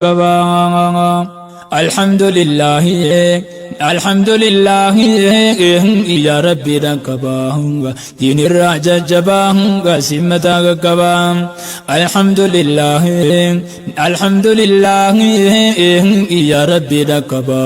Qaba. Alhamdulillahi Alhamdulillahi yaa Rabbi dhaqqaba diinirraa jajjabaa simmataa qaqqaba. Alhamdulillahi Alhamdulillahi yaa Rabbi dhaqqaba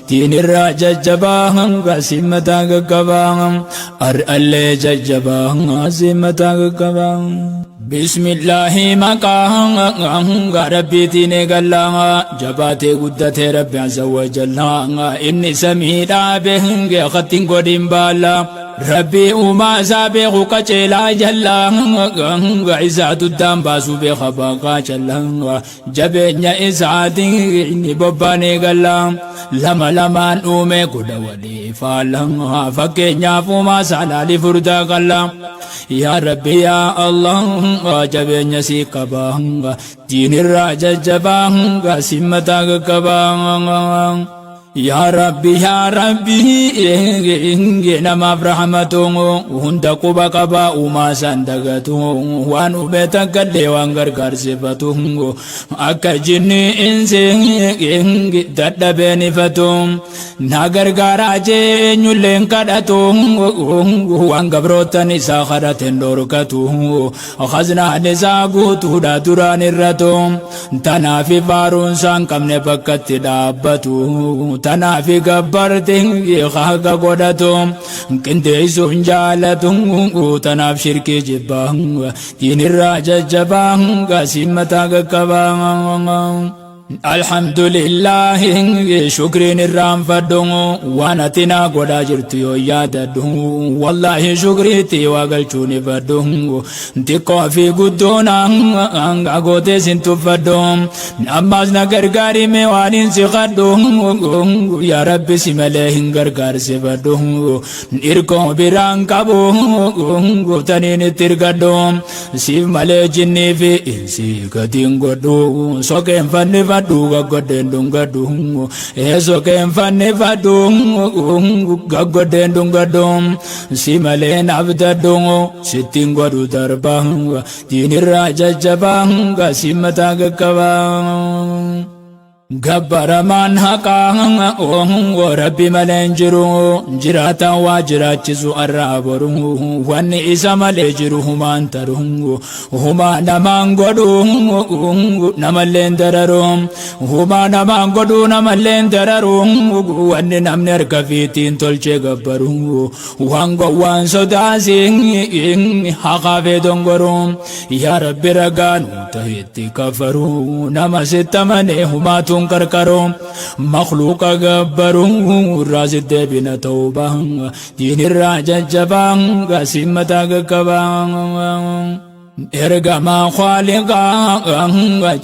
diinirraa jajjabaa simmataa qaqqaba. Ar'allee jajjabaa simmataa qaqqaba. Bismillaahi maqaa Rabbiitiin eegalla, jabaatee guddatee Rabbi azza wa jalla, inni samii dhaabe kattiin godhin baala. Rabbii uumaa isaa beeku qaceelaa jalla, isaa duddaan baasuu beeka baaqaa jalla. Jabeenya isaatiin bobbaan eegalla, lama lamaan uume godha walii faalla. Fakkeenyaaf uumaa isaa laalii furdaa qalla. Yaa Rabbi yaa Allah, jabeenya sii qaba, diinirraa jajjabaa simmataa qaqqaba. Yaa Rabbi yaa Rabbi, namaaf rahmatu hunda quba qaba, uumaa isaan dagatu, waan uume takkallee waan gargaarsifatu, akka jinni insi dadhabeen ifatu na gargaaraa jee eenyulleen kadhatu, waan gabrootan isaa kadhateen dhorkatu, khaznaan isaa guutuudha duraan irratu. Tanaafi faaruun isaan qabne bakkatti dhaabbatu, tanaafi gabbarte haqa godhatu, qindeessuun jaalatu, tanaaf shirkii jibbaa, diinirraa jajjabaa simmataa qaqqabaa. Alhamdulillahi, shukriin irraanfadhu, waan ati naa godhaa jirtu yoo yaadadhu, wallaahi shukriitti waa galchuun ifadhu, xiqqoo fi guddoona gootee sin tuffadhu. Ammaas na gargaarime waan hin siqadhu, yaa Rabbi si malee hin gargaarsifadhu, irkoo biraan qabu gooftaniin itti irgadhu, siif malee jinnii fi insi gatiin godhu, soqeen fannifadhu gaggoddeen dhungadhu, soqeen fannifadhu gaggoddeen dhungadhu, si malee nabdadhu sittiin godhu darba, diinirraa jajjabaa simmataa qaqqabaa. Gabbaramaan haqaa Rabbi malee hin jiru, jiraataan waa jiraachisu arraa boru, wanni isa malee jiru humaan taru, humaa namaan godhu namalleen dararu, humaa namaan godhu namalleen dararu, wanni namni harka fiitiin tolchee gabbaru, waan gowwaan sodaasi haqaafee dongoru. Yaa Rabbi ragaa nu tahetti kafaru, nama sittamane humaatuun qarqaru, makhluuqa gabbaru irraa sitteebina tawba, diinirraa jajjabaa simmataa qaqqabaa. Ergamaa Khaaliqaa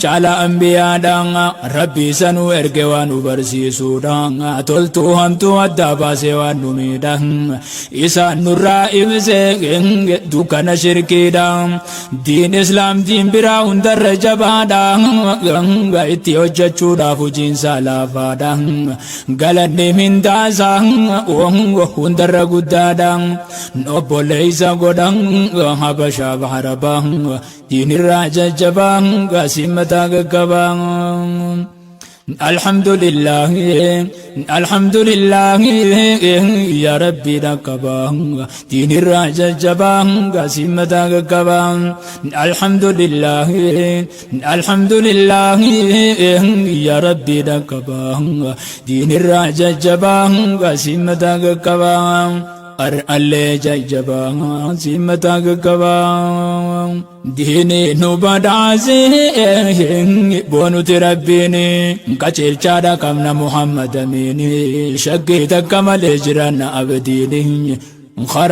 caala ambiyaadhaan, Rabbi sanuu erge waan nu barsiisuudhaan, toltuu hamtuu addaa baasee waan nu miidhaan isaan nurraa ibsee dukkana shirkiidhaan. Diin Islaam diin biraa hundarra jabaadha, itti hojjechuudhaaf hojiinsaa laafaadha, galanni mindaasaa hundarra guddaadha. Obboleessa godhan Habashaaf Arabaa, diinirraa jajjabaa simmataa qaqqabaa. Alhamdulillahi Alhamdulillahi yaa Rabbi dhaqqabaa, diinirraa jajjabaa simmataa qaqqabaa. Alhamdulillahi Alhamdulillahi yaa Rabbi dhaqqabaa, diinirraa jajjabaa simmataa qaqqabaa. Ar'allee jajjabaa simmataa qaqqabaa. Diini nu badhaase boonuti Rabbiin, qajeelchaadha qabna Muhammad Amiini, shakkii takka malee jiranna abdiini,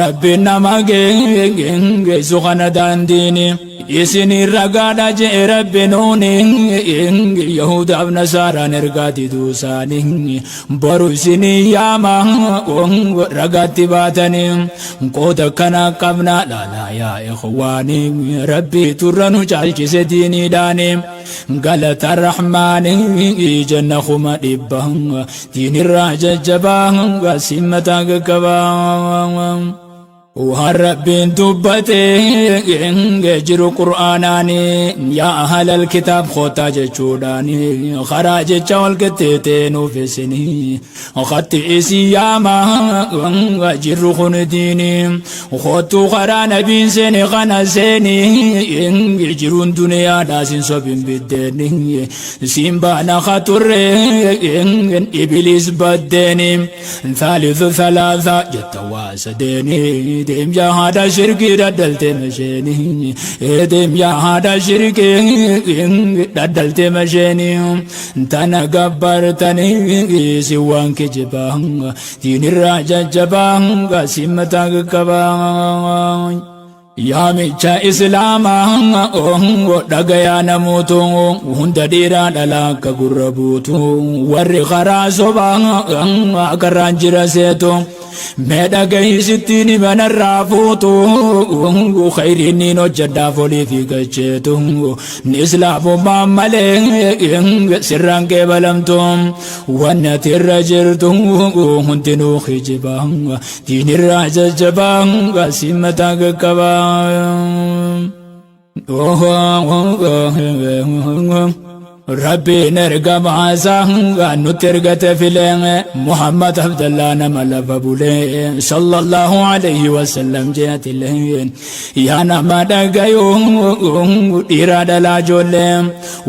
Rabbiin nama geessu kana daandiini isin ragaadha jee Rabbi nuuni, Yahudaaf Nasaaraan ergaa diduu isaanii boru isinii yaama ragaatti baatanii, qooda kana qabna laalaa yaa ikhwaani, Rabbii turra nu caalchise diiniidhaani, galata Rahmaani jenna 100,000, diinirraa jajjabaa simmataa qaqqabaa. Waan Rabbiin dubbate jiru Qur'aanaani, yaa ahlal kitaab kootaa jechuudhaani, karaa jecha wal qixxeetee nuuf isinii khatti isin yaama jirru kun diini, koottuu karaa nabiin seeni kana seeni. Jiruun duniyaadhaa sin sobin biddeeni, siin baana katurre ibiliis baddeeni. Thaalithu thalaatha jetta waa sadeeni, deem yaa haadha shirkii daddalte masheeni, deem yaa haadha shirkii daddalte masheeni. Tana gabbartanii si waan kijibaa, diinirraa jajjabaa si mataa qaqqabaa. Yaamicha Islaamaa dhagayaa namoota hunda, dhiiraa dhalaa akka gurra buutu, warri karaa sobaa akarraan jira seetu, mee dhagahii manarraa fuutu, khayriin niin hojjedhaaf olii fi gacheetu, Islaamummaan malee sirraan qeebalamtu. Wanni ati irra jirtu hundinuu kijibaa, diinirraa jajjabaa si mataa qaqqabaa. Rabbiin ergamaasaa nutti ergate filee, Muhammad Abdallah nama lafa bulee, sallallahu alayhi wasallam jeetilee. Yaa nama dhagayuu, dhiiraa dhalaa ijoollee,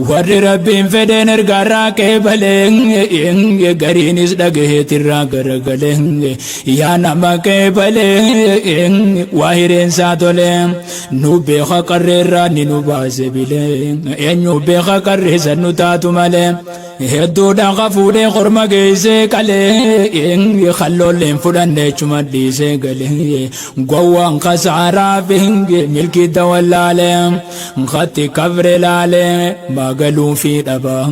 warri Rabbiin fedheen ergaarraa qeebalee, gariinis dhagaheetirraa garagalee. Yaa nama qeebalee waa hireensaa tolee, nu beeka qarreerraa ni nu baase bilee, eenyu beeka qarreessa nu taatu malee. Hedduudha fuudhee korma geessee qalee, kalloolleen fudhannee chuma dhiisee galee, gowwaan kasaaraa fi milkii tawallaalee, khatti kafre laalee magaluu fi dhabaa,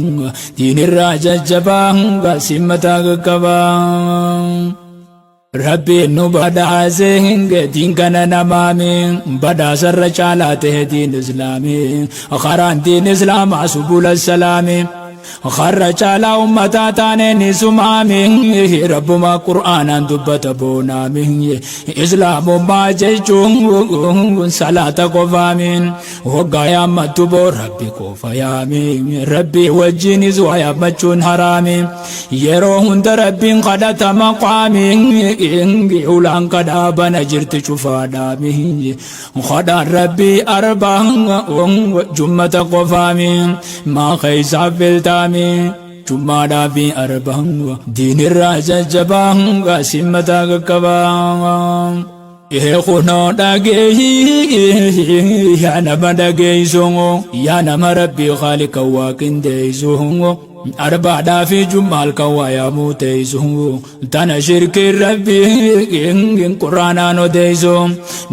diinirraa jajjabaa simmataa qaqqabaa. Rabbiin nu badhaase diin kana namaami, badhaasarra caalaa ta'e diin Islaamii, karaan diin Islaamaa subula salaami, karra caalaa ummataa taaneen sumaami. Rabbuma Qur'aanaan dubbata boonaami, Islaamummaa jechuun salaata qofaami, hoggaa yaammattu boo Rabbi qofa yaami, Rabbi wajjinis waa yaammachuun haraami. Yeroo hunda Rabbiin kadhatama qaami, ulaan kadhaa bana jirti cufaadhaami, kadhaan Rabbi arbaa jummata qofaami, maa keeysaa filtaami jummaadhaa fi arbaa? Diinirraa jajjabaa simmataa qaqqabaa. Kunoo dhageeyi, yaa nama dhageeysu, yaa nama Rabbii khaalika waaqindeeysu, arbaadhaa fi jummaal kan waa yaamuu teeysu, tana shirkiin Rabbii Quraanaan odeeysu.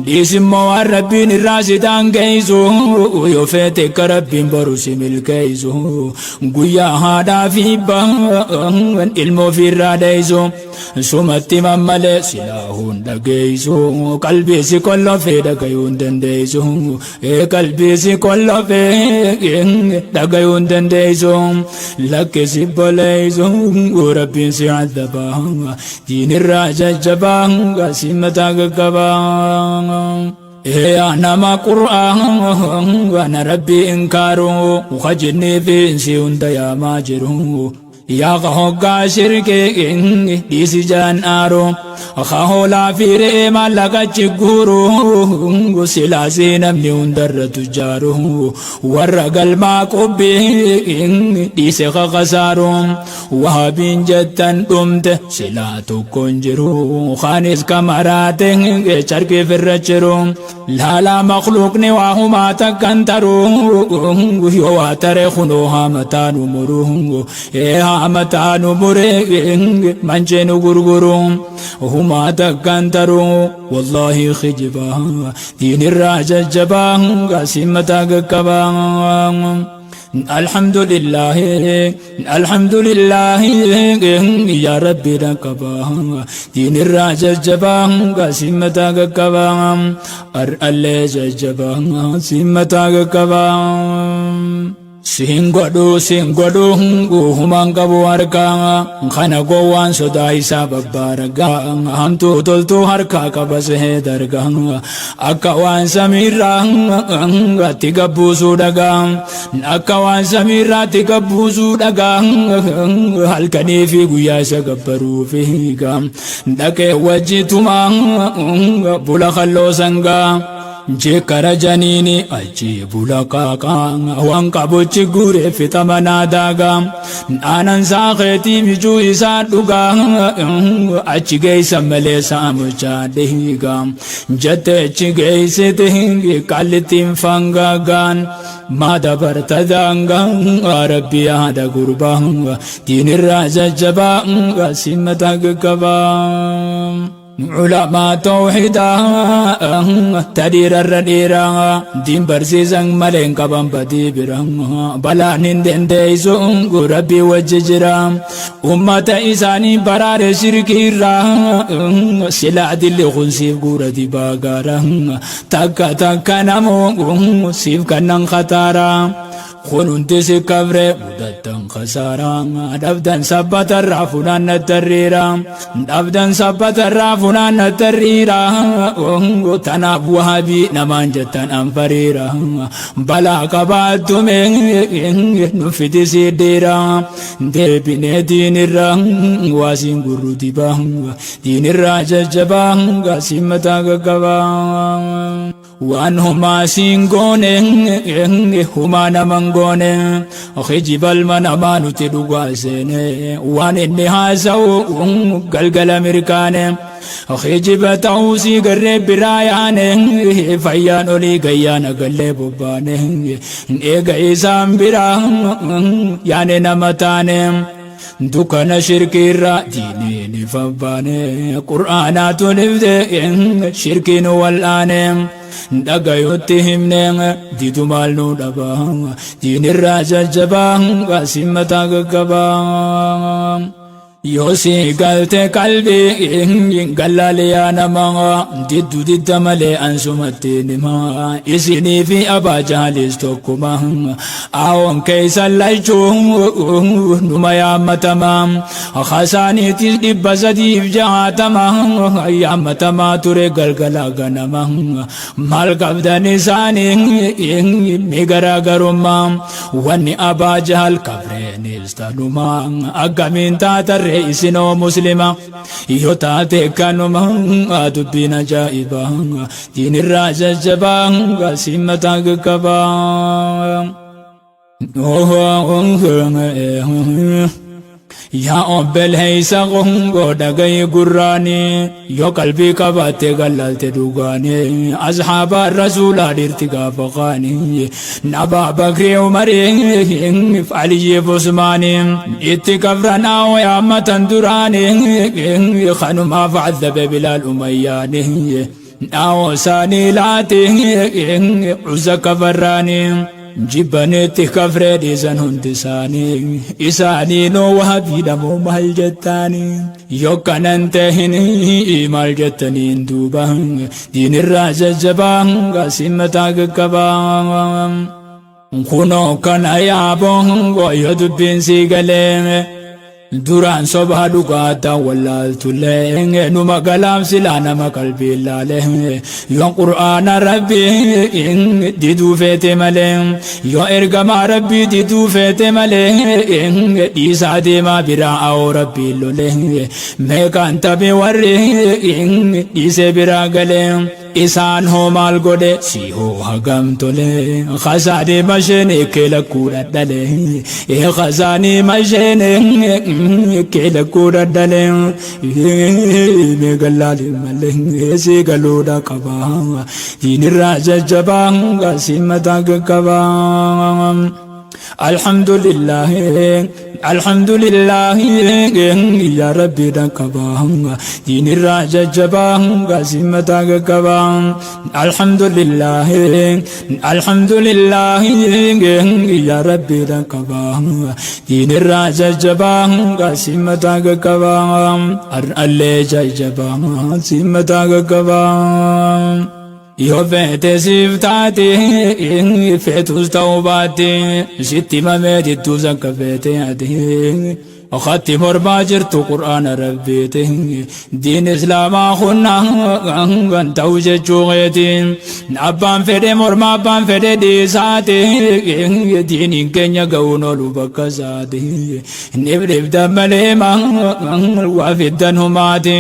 Dhiisimmoo waan Rabbiin irraa si daangeeysu, yoo feete akka Rabbiin boru si milkeeysu, guyyaa haadhaa fi baan ilmoo ofirraa dheeysu, sumatti mammalee silaahuun dhageeysu. Qalbii si kollofee dhagayuu hin dandeeysu, qalbii si kollofee dhagayuu hin dandeeysu, lakkisi boleeysu, Rabbiin si azabaa. Diinirraa jajjabaa si mataa qaqqabaa. Yaa nama Qur'aana Rabbii inkaaru, kajinnii fi insi hunda yaamaa jiru, yaa hoggaa shirkii dhiisi jaan aaru, hoolaa fi re'ee maallaqa guuru, silaasii namni hundarra tujjaaru, warra galmaa qubbii dhiise kakasaaru, wahaabiin jettan dhumte silaa tokko hin jiru, kaanis kamaraate carqii firra jiru. Laalaa makluuqni waa humaa takkan taru, yoo waa tare kunoo haamataa nu muru, haamataa nu mure, manchee nu gurguru, humaa takkan taru. Wallaahi kijibaa, diinirraa jajjabaa simmataa qaqqabaa. الحمد لله، الحمد لله، يا ربي رقبا، دين الراجل جبا سمتا قبا، أر جبا سمتا قبا. Siin godhuu siin godhuu humaan qabu harkaa kana gowwaan sodaa isaa babbaaragaa hamtuu toltuu harkaa qaba sehee dargaa akka waan samiirraa atti gabbuusuu dhagaa akka waan samiirraa atti gabbuusuu dhagaa halkanii fi guyyaa isa gabbaruu fi dhaqee wajji tumaa bula kalloo sangaa. Jekkara janiini achi bula qaaqa waan qabuchi guure fixa manaa daagaa aanan saakeetii mijuu isaa dhugaa achi geessa malee saamuchaa dhiigaa jette achi geessite qallittiin fangaagaan maa dabarta daangaa rabbi yaada gurbaa diinirraa jajjabaa simmataa gaggabaa. Ulamaa tawhidaa ta dhiirarra dhiiraa diin barsiisan malee hin qaban badii bira balaan hin dandeessu rabbii wajji jira ummata isaanii baraare shirkiirraa silaa dilli kun siif guura dibaa gaara takka takka namoo siif kannan khataara. Kun hundi si kafre mudattan khasaaraa dhabdan sabbatarraa funaannattarriira dhabdan sabbatarraa funaannattarriira tanaaf wahabii namaan jettan anfariira balaa qabaattume nu fidi siidhiira deebinee diinirra waasiin gurru dibaa diinirraa jajjabaa gaasiin mataa gaggabaa. Waan humaa siin goone humaa naman goone kijibalma namaa nuti dhugaa seene waan inni haasa'u galgala mirkaane kijiba ta'uu sii garree biraa yaane fayyaan olii gayyaan agallee bobbaane eega isaan biraa yaane nama taane. Dukkana shirkiirra diiniin ifa baane qur'aanaatu nifte shirkiin wal'aane dhagayutti himne didu maal nu dhaba diinirraa jajjabaa qaasin mataa gaggabaa. Yoo si galte qalbii gallaaliyaa namaa diddu didda malee ansumatti nima isinii fi abaa jaalis tokkuma Aawon keeysan lachuu numa yaammatama. Hasaaniitis 360 yaammatamaa ture galgala ganama. Maal qabdan isaanii mi garaagarummaa wanni Abaa Jahal kabreenis tanuma akkamiin taatarree isinoo muslima yoo taate kanuma dubbiin ajaa'iba. Diinirraa jajjabaa gaasiin mataa qaqqabaa. Yaa obboleessa koo dhagahi gurraanii yoo qalbii qabaatte gallaalte dhugaanii ashaabaa rasuulaa dhiirti gaafa qaanii nabaa bakrii umarii aliyyiif usmaanii itti kafranaa yaammatan duraanii kanumaaf azzabe bilaal umayyaanii. Dhaawoo isaanii laate uza kafarraanii jibbanitti kafree dhiisan hundi isaanii isaaniinoo wahabiidha moo maal jettaanii yokkanan tahin maal jettaniin duuba diinirraa jajjabaa gaasiin mataa qaqqabaa. Kunoo kana yaaboo yoo dubbiin sii galee Duraan sobaa dhugaataan wallaaltullee numa galaaf silaa nama qalbii laale yoo qur'aana rabbii diduu feete malee yoo ergamaa rabbii diduu feete malee dhiisaa deemaa biraa awoo rabbii lole meeqaan tabe warri dhiisee biraa galee. Isaan hoo maal godhe si hoo hagam tole kasaanii masheen kee lakkuu dhadhale kasaanii masheen kee lakkuu dhadhale mee gallaale malee si galuudha qaba diinirraa jajjabaa si mataa qaqqabaa. Alhamdulillah Alhamdulillah Ya Rabbi dhaqqaba diinirraa jajjabaa gaasii mataa qaqqaba Alhamdulillah Alhamdulillah Ya Rabbi dhaqqaba diinirraa jajjabaa gaasii mataa qaqqaba Har'allee jajjabaa sii mataa qaqqaba. Yoo feete siif taate, feetus ta'uu baatte, sitti himamee didduus akka feete ati. Wakati mormaa jirtu Qur'aana Rabbiiti. Diin Islaamaa kunna kan ta'u jechuu keeti. Abbaan fedhe morma, abbaan fedhe dhiisaati. Diiniin keenya ga'uun oolu bakka isaati. Dhibdhibdan malee waa fiddan humaati.